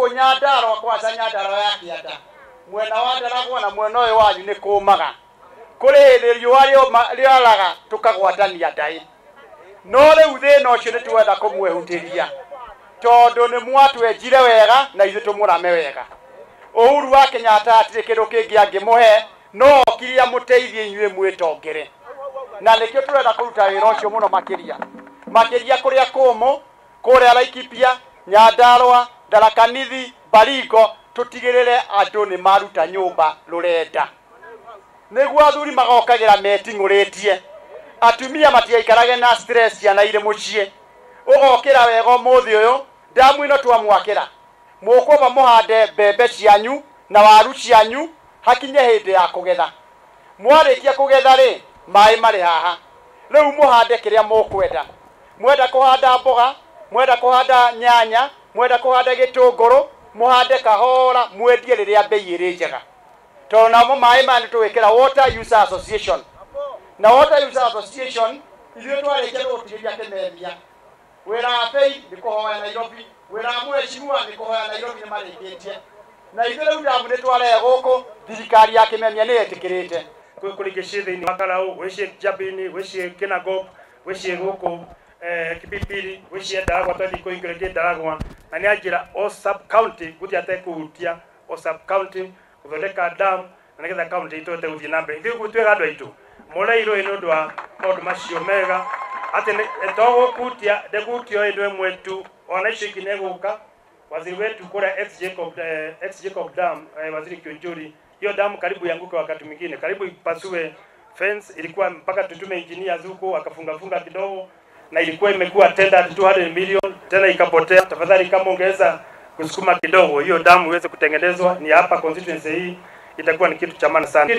Gũkũ Nyandarũa kwaca Nyandarũa ya kĩanda mwena wa Ndaragwa na mwena ũyũ wanyu nĩ kũmaga kũrĩ hĩndĩ riũa rĩaraga tũkagwatania ndaĩ no rĩu thĩna ũcio nĩ twenda kũmwehutĩria tondũ nĩ mwatwenjire wega na ithuĩ tũmũrame wega. Uhuru wa Kenyatta hatirĩ kĩndũ kĩngĩ angĩmũhe no okire amũteithie inyuĩ mwĩtongere na nĩkĩo tũrenda kũruta wĩra ũcio mũno makĩria makĩria kũrĩa kũmũ kũrĩa Laikipia, Nyandarũa, Tharaka Nithi, Baringo tũtigĩrĩre andũ nĩ maruta nyũmba rũrenda nĩguo athuri magokagĩra meting'ũrĩtie atumia matigaikarage na stress ciana irĩ mũciĩ ũgokĩra wega ũmũthĩ ũyũ ndamu ĩno twamwakĩra mũkwamba mũhande mbembe cianyu na waru cianyu hakinye hĩndĩ ya kũgetha mwarĩkia kũgetha rĩ maĩ marĩ haha rĩu mũhande kĩrĩa mũkwenda mwenda kũhanda mboga mwenda kũhanda nyanya mwenda kũhanda gĩtũngũrũ mũhande kahora mwendie rĩrĩa bei ĩrĩ njega tondũ namo maĩ maya nĩtũgwĩkĩra Water User Association na Water User Association ithuĩ twarĩkia gũtigĩria kĩmemia wĩra wa bei nĩ kũhoya Nairobi wĩra wa mheshimiwa nĩ kũhoya Nairobi nĩ marĩkĩtie na ithuĩ rĩu ndamu nĩ twarehe gũkũ thirikari ya kĩmemia nĩ yetĩkĩrĩte kũrĩ ingĩ ciĩ thĩinĩ wa Karau gwĩ ciĩ Njabini gwĩ ciĩ Kinangop gwĩ ciĩ gũkũ Kipipiri gwĩ ciĩ Ndaragwa twathiĩ kũhingũra ingĩ Ndaragwa na nĩ anjĩra o sub county gũtirĩ atekũhutia o sub county gũthondeka dam na nĩgetha county itũ ĩhote gũthiĩ na mbere. Ithuĩ twĩga andũ aitũ mũreirwo nĩ ũndũ wa maũndũ macio mega atĩ to gũkutia ndĩgutio ĩndũ ĩmwe tu ona icio ingĩ nĩgũka. Waziri wetu kule ex Jacob Dam, waziri Kiunjuri, hiyo damu karibu ianguke wakati mwingine, karibu ipasue fence, ilikuwa mpaka tutume engineers huko akafunga funga kidogo, na ilikuwa imekuwa tender 200 million tena ikapotea. Tafadhali kama ungeweza kusukuma kidogo hiyo damu iweze kutengenezwa ni hapa constituency hii, itakuwa ni kitu cha maana sana.